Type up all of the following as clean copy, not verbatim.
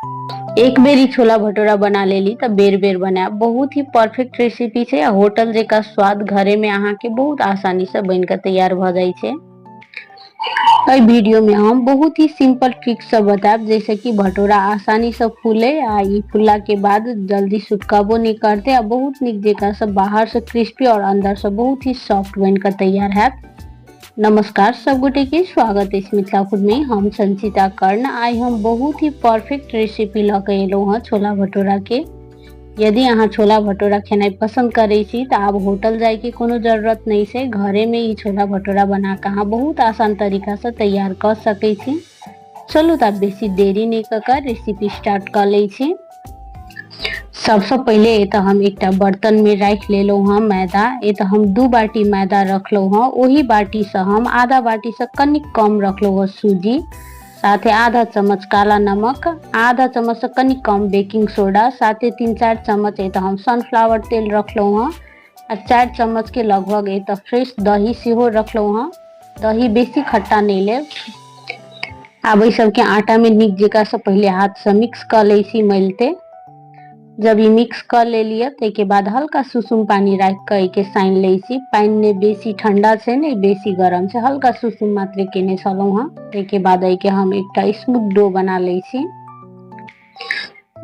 एक बेर ई छोला भटूरा बना लेली तऽ बेर बेर बनायब। बहुत ही परफेक्ट रेसिपी छै आ होटल जकाँ स्वाद घरे में अहाँ के बहुत आसानी से बन के तैयार भऽ जाइ छै। एहि वीडियो में हम बहुत ही सिंपल ट्रिक से बतायब जैसे कि भटूरा आसानी से फूले आ ई फूलला के बाद जल्दी सुटकबो नहीं करते आ बहुत नीक जकाँ से बाहर से क्रिस्पी और अंदर से बहुत ही सॉफ्ट बन के तैयार हैत। नमस्कार सब गोटे के स्वागत अछि मिथिला फूड में। हम संचिता कर्ण। आइ हम बहुत ही परफेक्ट रेसिपी लऽ के एलहुँ हँ छोला भटूरा के। यदि अहाँ छोला भटूरा खेनाइ पसंद करै छी तऽ आब होटल जाय के कोनो जरूरत नहीं छै, घरे में ई छोला भटूरा बना के अहाँ बहुत आसान तरीका से तैयार कऽ सकै छी। चलू तऽ आब बेसी देरी नहीं कऽ कऽ रेसिपी स्टार्ट कऽ लै छी। सबसँ पहिले एतऽ हम एकटा बर्तन में राखि लेलहुँ हँ मैदा। एतऽ हम 2 बाटी मैदा रखलहुँ हँ, ओही बाटीसँ हम आधा बाटीसँ कनिक कम रखलहुँ हँ सूजी, साथे आधा चम्मच काला नमक, आधा चम्मचसँ कनिक कम बेकिंग सोडा, साथे 3-4 चम्मच एतऽ हम सनफ्लावर तेल रखलहुँ हँ आ 4 चम्मच के लगभग एतऽ फ्रेश दही सेहो रखलहुँ हँ। दही बेसी खट्टा नहि लेब। आब एहि सबके आटा में नीक जकाँ से पहिले हाथ से मिक्स कऽ लै छी मलिते। जब ई मिक्स कऽ लेलियै ताहिके बाद हल्का सुसुम पानी राखि कऽ एहिके सानि लै छी। पानि नहि बेसी ठंडा छै नहि बेसी गरम छै, हल्का सुसुम मात्रे केने छलहुँ हँ। ताहिके बाद एहिके हम एकटा स्मूथ डो बना लै छी।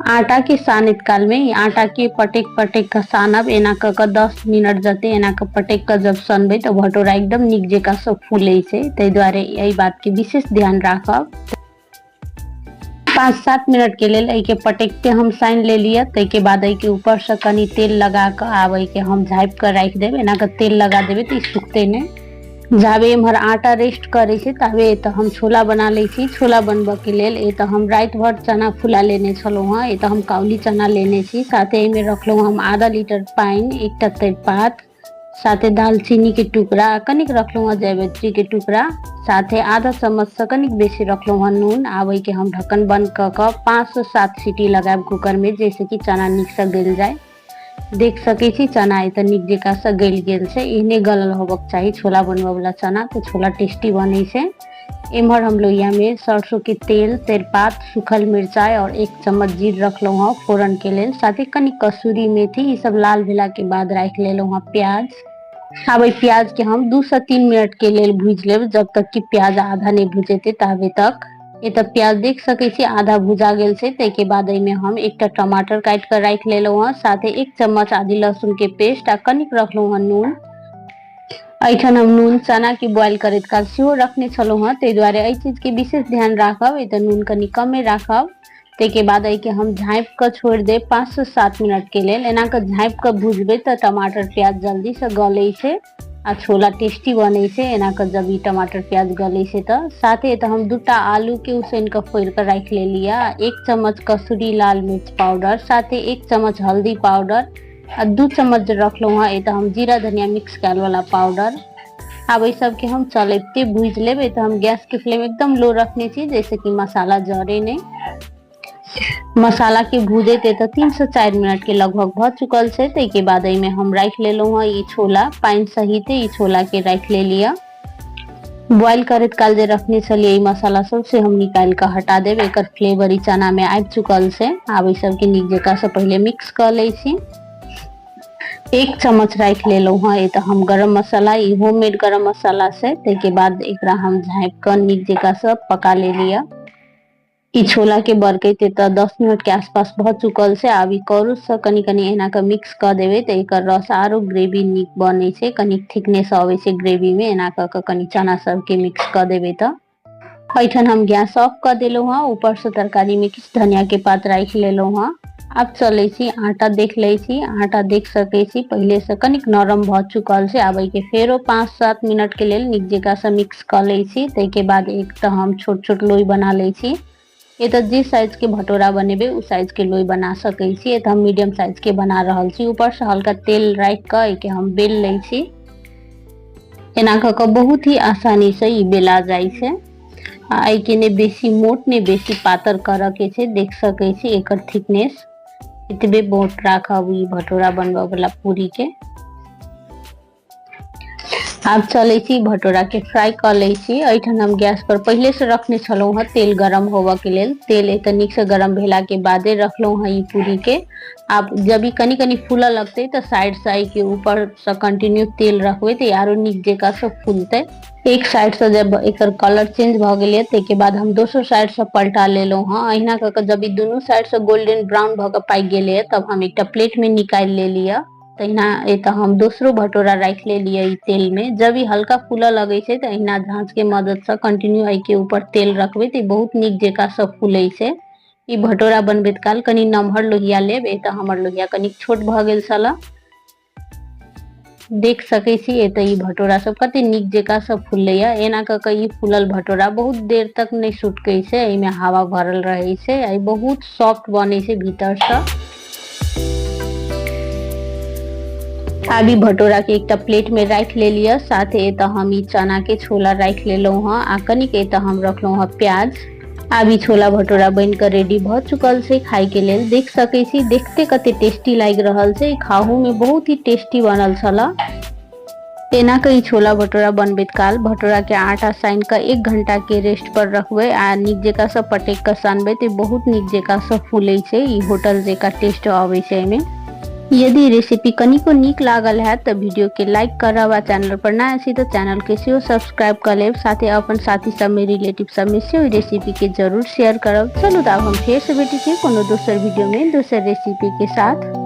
आटा के सानैत काल में ई आटा के पटकि पटकि कऽ सानब, एना कऽ कऽ 10 मिनट जते एना कऽ पटकि कऽ जब सनबै तऽ भटोरा एकदम नीक जकाँ से फूलै छै, ताहि दुआरे एहि बात के विशेष ध्यान राखब। 5-7 मिनट के लेल एहिके पटकिते हम सानि लेलियै। ताहिके बाद एहिके ऊपर से कनि तेल लगा कऽ आब एहिके हम झाँपि कऽ राखि देब। एना कऽ तेल लगा देबै तऽ ई सुखतै नहि। जाबे एम्हर आटा रेस्ट करै छै ताबे एतऽ हम छोला बना लै छी। छोला बनबऽके लेल एतऽ हम राति भरि चना फुला लेने छलहुँ हँ। एतऽ हम काउली चना लेने छी, साथे एहिमे रखलहुँ हम आधा लीटर पानि, एकटा तेजपात, साथे दालचीनी के टुकड़ा, कनिक रखलहुँ हँ जावित्री के टुकड़ा, साथे आधा चम्मचसँ कनिक बेसी रखलहुँ हँ नून। आब एहिके हम ढक्कन बंद कऽ कऽ 5 से 7 सीटी लगायब कुकरमे, जाहिसँ कि चना नीकसँ गलि जाय। देख सकै छी चना एतऽ नीक जकाँ से गलि गेल छै। एहने गलल होबक चाही छोला बनबऽवला चना, तऽ छोला टेस्टी बनै छै। एम्हर हम लोहियामे सरसों के तेल, तेजपात, सूखल मिरचाइ और 1 चम्मच जीर रखलहुँ हँ फोरन के लेल, साथे कनि कसूरी मेथी। ई सब लाल भेला के बाद राखि लेलहुँ हँ प्याज। आब एहि प्याज के हम 2 से 3 मिनट के लेल भूजि लेब, जब तक कि प्याज आधा नहि भुजेतै ताबे तक। एतऽ प्याज देख सकै छी आधा भुजा गेल छै। ताहिके बाद एहिमे हम एकटा टमाटर काटि कऽ राखि लेलहुँ हँ, साथे 1 चम्मच आदि लहसुन के पेस्ट आ कनिक रखलहुँ हँ नून। एहिठाम हम नून चना के बॉयल करैत काल सेहो रखने छलहुँ हँ, ताहि दुआरे एहि चीज के विशेष ध्यान राखब, एतऽ नून कनि कमे राखब। ताहिके बाद एहिके हम झाँपि कऽ छोड़ि देब 5 से 7 मिनट के लेल। एना कऽ झाँपि कऽ भुजबै तऽ टमाटर प्याज जल्दी से गलै छै आ छोला टेस्टी बनै छै। एना कऽ जब ई टमाटर प्याज गलै छै तऽ साथे एतऽ हम 2टा आलू के उसैन कऽ फोड़ि कऽ राखि लेलियै, 1 चम्मच कसूरी लाल मिर्च पाउडर, साथे 1 चम्मच हल्दी पाउडर आ 2 चम्मच रखलहुँ हँ एतऽ हम जीरा धनिया मिक्स कयल वाला पाउडर। आब एहि सबके हम चलैबते भूजि लेब। एतऽ हम गैस के फ्लेम एकदम लो रखने छी, जैसे कि मसाला जरे नहि। मसाला के भूजैत एतऽ 3 से 4 मिनट के लगभग भऽ चुकल छै। ताहिके बाद एहिमे हम राखि लेलहुँ हँ ई छोला, पानि सहित ई छोला के राखि लेलियै। बॉयल करैत काल जे रखने छलियै ई मसाला सब से हम निकालि कऽ हटा देब। एकर फ्लेवर ई चना में आबि चुकल छै। आब एहि सबके नीक जकाँ से पहिले मिक्स कऽ लै छी। 1 चम्मच राखि लेलहुँ हँ एतऽ हम गरम मसाला, ई होममेड गरम मसाला छै। ताहिके बाद एकरा हम झाँपि कऽ नीक जकाँ से पका लेलियै। ई छोला के बरकैत एतऽ 10 मिनट के आसपास भऽ चुकल छै। आब ई करू से कनि कनि एना कऽ मिक्स कऽ देबै तऽ एकर रस आरो ग्रेवी नीक बनै छै, कनि थिकनेस अबै छै ग्रेवी में। एना कऽ कऽ कनि चना सबके मिक्स कऽ देबै तऽ एहिठाम हम गैस ऑफ कऽ देलहुँ हँ। ऊपर से तरकारी में किछु धनिया के पात राखि लेलहुँ हँ। आब चलै छी आटा देख लै छी। आटा देख सकै छी पहिले से कनिक नरम भऽ चुकल छै। आब एहिके फेरो 5-7 मिनट के लेल नीक जकाँ से मिक्स कऽ लै छी। ताहिके बाद एक तऽ हम छोट छोट लोई बना लै छी। एतऽ जे साइज के भटोरा बनेबै ओ साइज के लोई बना सकै छी। एतऽ हम मीडियम साइज के बना रहल छी। ऊपर से हल्का तेल राखि कऽ एहिके हम बेल लै छी। एना कऽ कऽ बहुत ही आसानी से ई बेला जाइ छै। आ एहिके नहि बेसी मोट नहि बेसी पातर करऽ के छै। देख सकै छी एकर थिकनेस एतबे मोट राखब ई भटोरा बनबऽ वाला पूरी के। आब चलै छी भटोरा के फ्राई कऽ लै छी। एहिठाम हम गैस पर पहिले से रखने छलहुँ हँ तेल गरम होबऽ के लेल। तेल एतऽ नीक से गरम भेला के बादे रखलहुँ हँ ई पूरी के। आब जब ई कनि कनि फूलऽ लगतै तऽ साइड से एहिके ऊपर से कंटिन्यू तेल रखबै तऽ आरो नीक जकाँ से फूलतै। एक साइड से जब एकर कलर चेंज भऽ गेलै ताहिके बाद हम दोसर साइड से पलटा लेलहुँ हँ। अहिना कऽ कऽ जब ई दुनू साइड से गोल्डन ब्राउन भऽ कऽ पाकि गेलैए तब हम एकटा प्लेट मे निकालि लेलियै। तहिना एतऽ हम दोसरो भटोरा राखि लेलियै ई तेलमे। जब ई हल्का फूलऽ लगै छै तऽ अहिना झाँझके मददसँ कंटिन्यू एहिके ऊपर तेल रखबै तऽ ई बहुत नीक जकाँ सँ फूलै छै। ई भटोरा बनबैत काल कनि नमहर लोहिया लेब, एतऽ हमर लोहिया कनिक छोट भऽ गेल छलए। देख सकै छी एतऽ ई भटोरा सब कते नीक जकाँ सब फूलैया। एना कऽ कऽ ई फूलल भटोरा बहुत देर तक नहि सुटकै छै, एहिमे हवा भरल रहै छै आ ई बहुत सॉफ्ट बनै छै भीतरसँ। आब ई भटोरा के एकटा प्लेट में राखि लेलियै। साथे एतऽ हम ई चना के छोला राखि लेलहुँ हँ आ कनिक एतऽ हम रखलहुँ हँ प्याज। आब ई छोला भटोरा बनि कऽ रेडी भऽ चुकल छै खाय के लेल। देख सकै छी देखते कते टेस्टी लागि रहल छै, खाहू में बहुत ही टेस्टी बनल छल। एना कऽ ई छोला भटोरा बनबैत काल भटोरा के आटा सानि कऽ 1 घंटा के रेस्ट पर रखबै आ नीक जकाँ सँ पटकि कऽ सानबै तऽ बहुत नीक जकाँ सँ फूलै छै। ई होटल जकाँ टेस्ट अबै छै एहिमे। यदि रेसिपी कनिको नीक लागल हैत तऽ वीडियो के लाइक करब आ चैनल पर नया छी तऽ चैनल के सेहो सब्सक्राइब कऽ लेब। साथे अपन साथी सबमे, रिलेटिव सबमे सेहो रेसिपी के जरूर शेयर करब। चलू तऽ आब हम फेर से भेटै छी कोनो दोसर वीडियो में दोसर रेसिपी के साथ।